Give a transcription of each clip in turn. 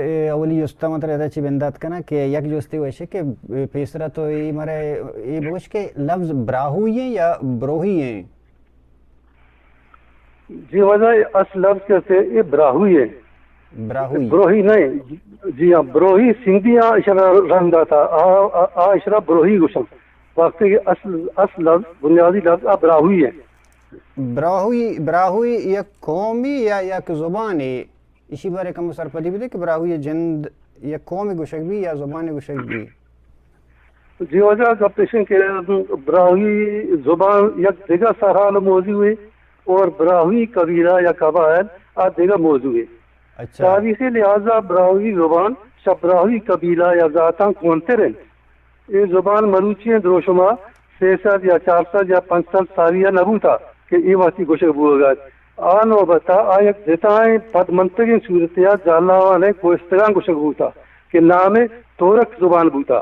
اے اولی جست ءَ من ترا ادا چہ بندات کناں کہ یک جستے وش کہ پیسرا تو اے مارا اے بگوش کہ لفظ براہوئی ایں یا بروہی ایں؟ جی واجہ، اے اصل لفظ کہ است اے براہوئی ایں۔ براہوئی۔ بروہی نہ ایں۔ جی ہاں، بروہی سندھی آ اشرا رند داتا، آ، آ، آ اشرا بروہی گوشن۔ وقتی کہ اصل، اصل لفظ، بنیادی لفظ آ براہوئی ایں۔ براہوئی، براہوئی یک قومی یا یک زبانے؟ ایشی بارے کمو سرپدی بدے کہ براہوئی جند یک قومے گوشگ بی یا زبانے گوشگ بی؟ جی واجہ، گپ ایش ایں کہ براہوئی زبان یک دگہ سرحال موضوعے اور براہوئی قبیلہ یا قبائل آ دگہ موضوعے۔ اچھا۔ تاریخی لحاظا براہوئی زبان شہ براہوئی قبیلہ یا ذاتاں کہنتر انت۔ اے زبان مروچی ایں دروشما سے سد یا چار سد یا پنچ سد سالی ءَ نہ بوتا کہ اے وہدی گوشگ بوہگ ءَ ات۔ آ نوبت ءَ آ یک جتائیں پدمنتگیں صورتے ءَ جہلاوان ءِ کوہستگاں گوشگ بوتا کہ نام ئے تورک زبان بوتا۔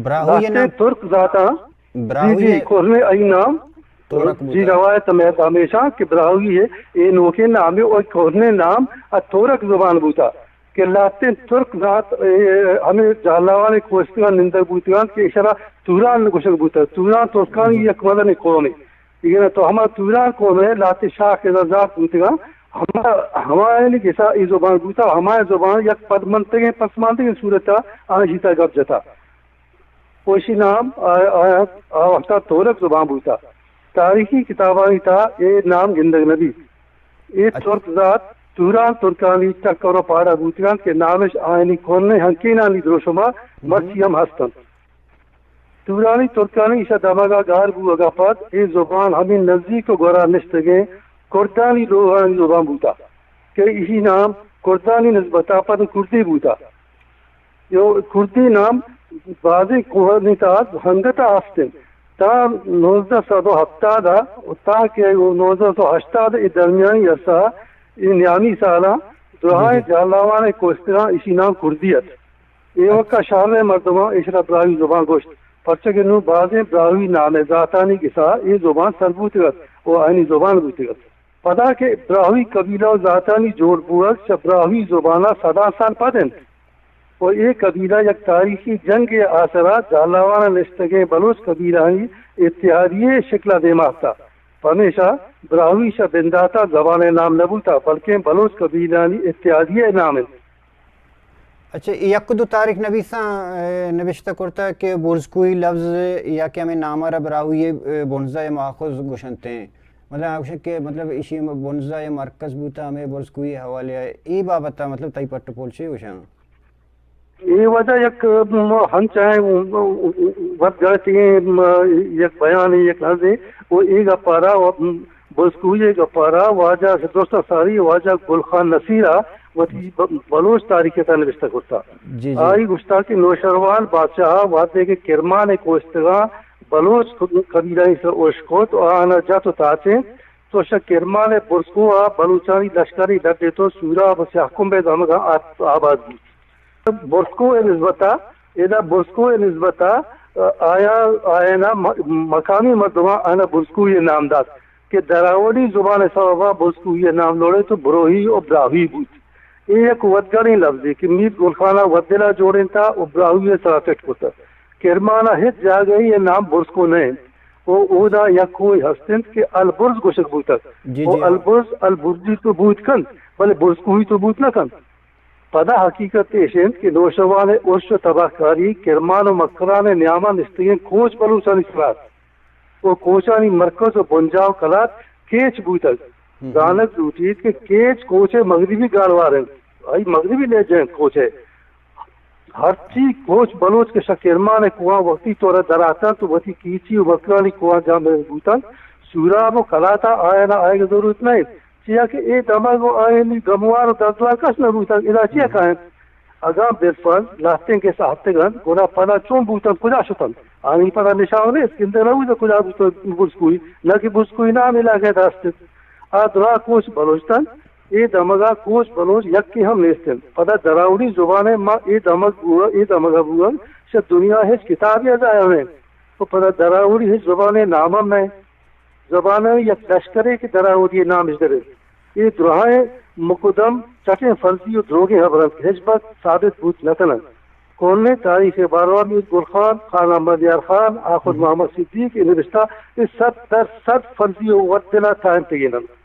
براہوئی لہتیں نام؟ ترک ذاتاں، جی، براہوئی جی، کوہنیں آئی نام، تورک جی، بوتا۔ روایت ہمے، ہمیشاں کہ براہوئی ءِ اے نوکیں نام ءِ او کوہنیں نام ءَ تورک زبان بوتا۔ کہ لہتیں ترک ذات، اے، ہمے جہلاوان ءِ کوہستگاں نندگ بوتگ انت کہ ایشرا توران گوشگ بوتگ۔ توران ترکانی یک مزنیں قومے۔ اگاں تو ہما توران قوم ءِ لہتیں شاخ ءِ ذات بوتگاں، ہما، ہمایانی گسا اے زبان بوتگ، ہمائی زبان یک پدمنتگیں پسماندگیں صورت ءَ آ جیتا گپ جتا۔ و اشی نام آ، آ، آ وقتا تورک زبان بوتا۔ تاریخی کتابانی تہا اے نام گندگ نہ بیت۔ اے اچھا۔ ترک ذات توران ترکانی ٹکر و پاڑا بوتگاں کہ نامش آیانی کرنیں ہنکینانی دروشما مرچی ہم ہست انت۔ تورانی ترکانی ایشا دمگا گار بوگا پد اے زبان ہمے نزیک و گورا نشتگیں کردانی لوگانی زبان بوتا کہ ایشی نام کردانی نسبتا پد کردی بوتا۔ یو کردی نام بازیں کوہنی تہا ہنگت ءَ ہست انت۔ تا نوزدہ سد و ہپتاد ءَ و تا کہ نوزدہ سد و ہشتاد ءِ درمیانی عرصہ ءَ، اے نیامی سالاں، دراہیں جی، جی۔ جہلاوان ءِ کوہستگاں ایشی نام کردی ات۔ اے وقت ءَ شہر ءِ مردماں ایشرا براہوئی زبان گوشت، پرچا کہ نوں بازیں براہوئی نام ءِ ذاتانی گسا اے زبان سر بوتگ ات و آیانی زبان بوتگ ات۔ پدا کہ براہوئی قبیلہ و ذاتانی جوڑ بوگ چہ براہوئی زبان ءَ سداں سال پد انت و اے قبیلہ یک تاریخی جنگے ءِ آسرا جہلاوان ءَ نشتگیں بلوچ قبیلہانی اتحادیے ءِ شکل ءَ دیما اتکا۔ پمیشا براہوئی شہ بنداتا زبان ءِ نام نہ بوتا، بلکیں بلوچ قبیلہانی اتحادیے ءِ نام انت۔ اچھا، یک دو تاریخ نبیساں، اے، نبشتہ کرتا کہ برزکوئی لفظ یا کہ ہمیں نام ءَ را براہوئی، اے، بنزہ ءِ ماخذ گوشنت ایں۔ مطلب، آ گوشن کہ، مطلب، ایشی م-، بنزہ ءِ مرکز بوتا ہمیں برزکوئی حوالے ءَ۔ اے بابت ءَ، مطلب، تئی پٹ و پول چے گوشاں؟ اے وجہ یک، م-، ہنچائیں، م-، م-، وت گڑتی، م-، یک بیانے، یک لفظے، و اے گپارا و، م-، برزکوئی ءِ گپارا واجہ درست ساری واجہ گل خان نصیر ءَ وتی ب-، بلوچ تاریخ ءِ تہا نبشتہ کرتا۔ جی، جی۔ آئی گوشتا کہ نوشہروان بادشاہ ءَ وہدے کہ کرمان ءِ کوہستگاں بلوچ قبیلہانی سر ارش کت و آہانا جت و تاچینت، تو شہ کرمان ءِ برزکوہ ءَ بلوچانی لشکرے لڈیت و سوراب و سیاہ کنب ءِ دمگاں آت-، آباد بوت۔ برزکوہ ءِ نسبت ءَ، ادا برزکوہ ءِ نسبت ءَ، آیا، آیانا م-، مقامی مردماں آنا برزکوہی نام دات کہ دراوڑی زبان ءِ سبب ءَ برزکوہی نام لوڑے تو بروہی و براہوئی بوت۔ اے یک وتگڑیں لفظے کہ میر گل خان ءَ وت دل ءَ جوڑینتا و براہوئی ءِ سرا فٹ کتا۔ کرمان ءَ ہچ جاگہے ءِ نام برزکوہ نہ انت و اودا یک کوہے ہست انت کہ البرز گوشگ بوتگ۔ جی، و جی، ہاں۔ البرز، البرزی تو بوت کنت، بلے برزکوہی تو بوت نہ کنت۔ پدا حقیقت ایش انت کہ نوشہروان ءِ ارش و تباہکاری کرمان و مکران ءِ نیاما نشتگیں کوچ بلوچانی سرا ات و کوچانی مرکز و بنجاہ و کلات کیچ بوتگ۔ ہم۔ زانگ لوٹیت کہ کیچ کوچ ءِ مغربی گالوار انت، آئی مغربی لہجہ انت کوچ ءِ۔ ہرچی کوچ بلوچ کہ شہ کرمان ءِ کوہاں وقتی طور ءَ در آتنت و وتی کیچی و مکرانی کوہاں جمع بوتنت، سوراب و کلاتا آیانا آیگ ءِ ضرورت نہ انت۔ چیا کہ اے دمگ و آیانی گموار و دردوار کس نہ بوتگ، ادا چیا کاینت؟ اگاں بالفرض لہتیں گس ءَ اتکگ انت، گڑا پدا چون بوتنت، کجا شتنت؟ آنی پدا نشان نیست، گندگ نہ بوتگ کجا بوتگ برزکوہی، نہ کہ برزکوہی نام علاقہ ءَ داشت انت۔ آ دراہ کوچ بلوچ اتنت، اے دمگ ءَ کوچ بلوچ یکے ہم نیست انت۔ پدا دراوڑی زبان ءِ ما اے دمگ بوگ، اے دمگ ءَ بوگ شہ دنیا ءِ ہچ کتابے ءَ ظاہر نہ انت۔ و پدا دراوڑی ہچ زبان ءِ نام ہم نہ انت۔ زبان ءِ یک لشکرے کہ دراوڑی ءِ نام اش در انت۔ اے دراہیں مقدم چٹیں فرضی و دروگیں ہبر انت کہ ہچبر ثابت بوت نہ کننت۔ کہنیں تاریخ ء باروا میر گل خان، خان احمد یار خان، آخوند محمد صدیق ء نبشتہ اے صد در صد فرضی و وت دل ء تاہینتگین انت۔